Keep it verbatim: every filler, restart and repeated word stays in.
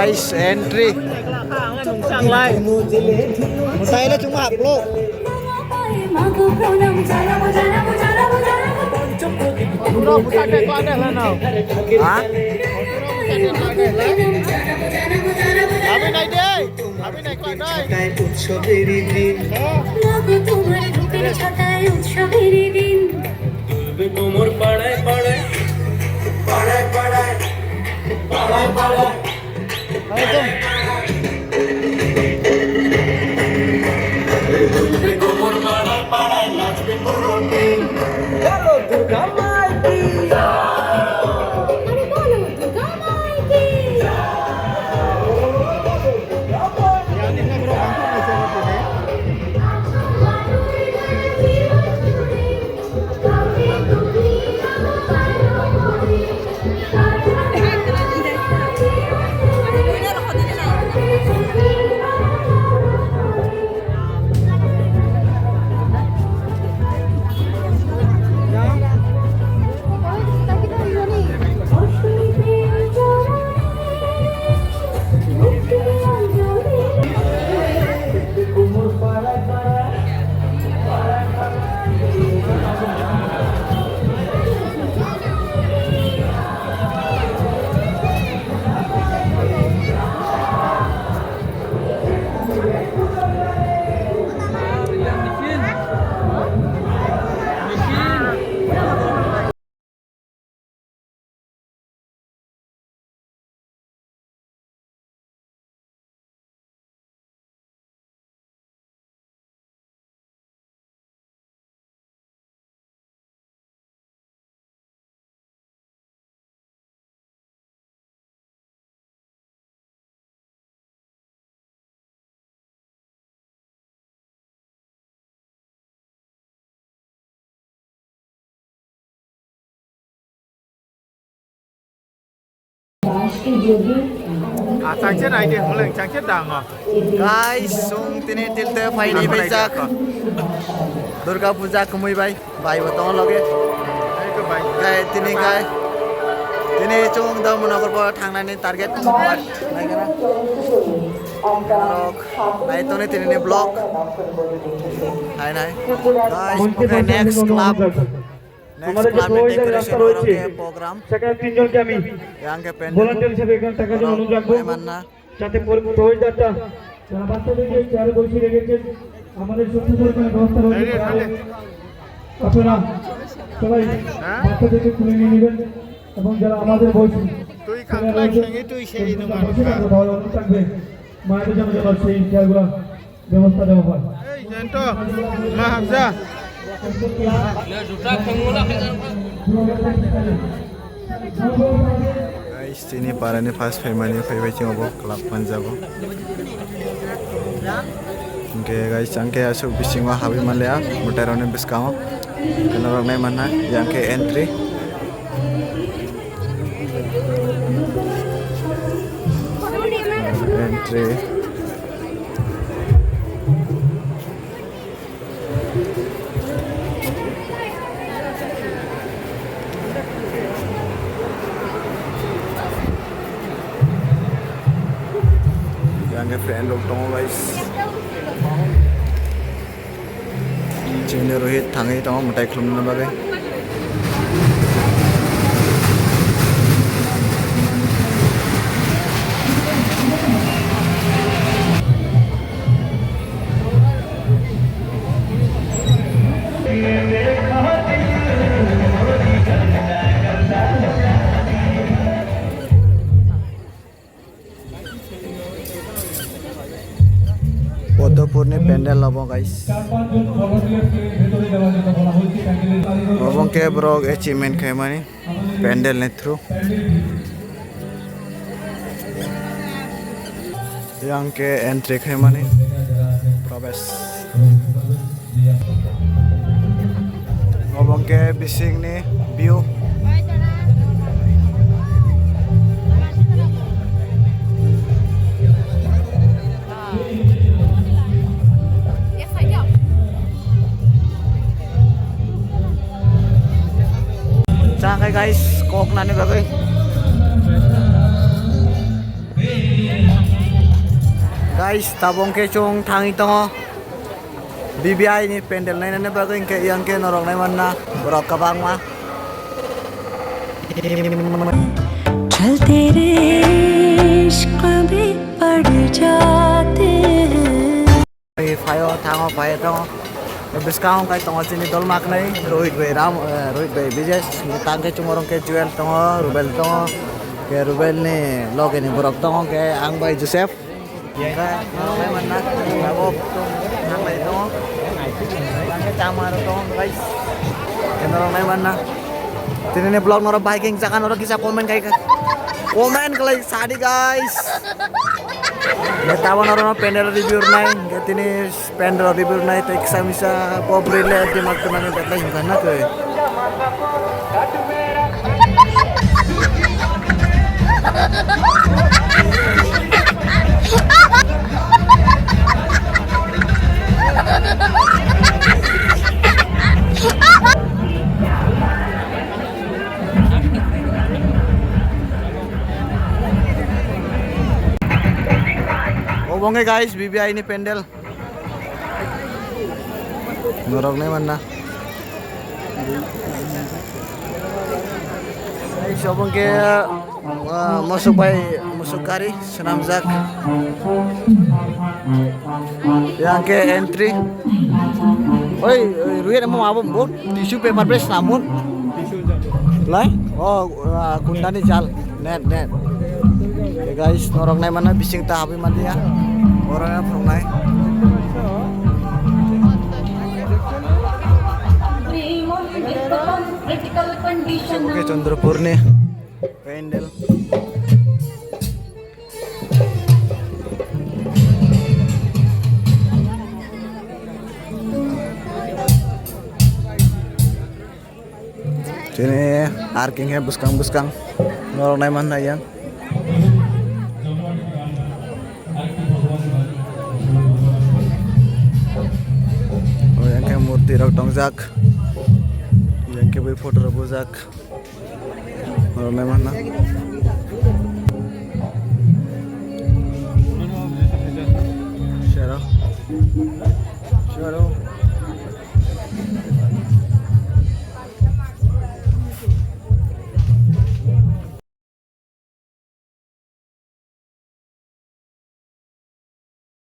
Guys, entry. Muthaile chuma haplo. Ha? Abi nai de. Abi nai ko nai. দুলবে কোমর পাড়ায় পাড়ায়, পাড়ায় পাড়ায়, পাড়ায় পাড়ায়, পাড়ায় পাড়ায়। দুলবে কোমর পাড়ায় পাড়ায়, নাচবে পুরো দিন। বলো দুর্গা মাই কি। আরে বলো দুর্গা মাই কি। Ah, changse nai de, holeng changse dang o. Guys, song tini tilte phaini phaijak. Durga Puja kumui bai, bai bo tongo loge. Gai tini gai. Tini chung da Munagor bo thangnani target. Nai toni tini ni vlog. Hai nai. Guys, okay, next club. Next club ni decoration oro ke program. সেখানে তিনজনকে আমি Yang ke pendant. Volunteer হিসেবে এখানে থাকার জন্য অনুরোধ রাখবো। Manna. যাতে প্র-, প্রবেশদ্বারটা যারা বাচ্চাদেরকে চেয়ারে বসিয়ে রেখেছেন, আমাদের সুন্দর করে ব্যবস্থা রয়েছে। আপনারা সবাই বাচ্চাদেরকে তুলে নিয়ে নেবেন এবং যারা আমাদের বয়সী তুই কাকলা খেয়ে তুই সেই বসে থাকবে, তাহলে অনুরোধ থাকবে মায়েদের জন্য যেন সেই চেয়ারগুলো ব্যবস্থা দেওয়া হয়। এই জয়ন্ত, মা হাফজা। Guys, chini para ni first phaimani phaibai chwng bo club manjabo. Hwnkhe guys, ang khe aswk bisingo habwi manliya, mwtai rokni bwskango. Norok nai manna, yang khe entry. Entry. Yang ke friend rok tongo, guys. Chini Rohit thangwi tongo mwtai khulumna bagwi. Podopurni pandal obo, guys. Obo khe borok achievement khaimani pandal ni through. Yang khe entry khaimani probesh. Obo khe bisingni view. Chang khe guys, kok nani bagwi. Guys, tabuk khe chwng thangwi tongo B B I ni pendel nainani bagwi, hwnkhe yang khe norok naimanna borok kwbangma. चलते रे इश्क में पड़ जाते हैं। Phaio thango, phai tongo. Bwskango kai tongo chini dol maknai, Rohit bai Ram, eh, Rohit bai Bijesh, tang khe chumorong khe Joel tongo, Rubel tongo, khe Rubel ni loge ni borok tongo, khe ang bai Joseph. Khe norok nai manna, abo tong, nang bai tongo. Tang khe chama rok tongo, guys. Khe norok nai manna. Tini ni vlog norok biking jaga norok kisa comment kai, comment khlai sadi, guys. Khe tabuk norok no pendel review nai, khe tini Pendro ribur nai tei kisa misa pop rile dimak tunani betlai himkha na khe. Obo wngkha guys, B B I ni pendel. Norok nai manna. Sobong ke, ah, mosok bai, mosok gari swnamjak. Yang ke entry. Oi, oi, ruye mo abo bo tissue paper bai swnam mun. Lai? Oh, ah, kundani jal. Net, net. Hey guys, norok nai mana bising ta habwi manliya. Oro ya phungnai. Oke, Chandrapur ni pendel. Chini arking he bwskang bwskang norok nai manna yang. O yang khe murti rok tongjak, yang khe bai photo rok bujak. Norok nai manna. Share o. Share o.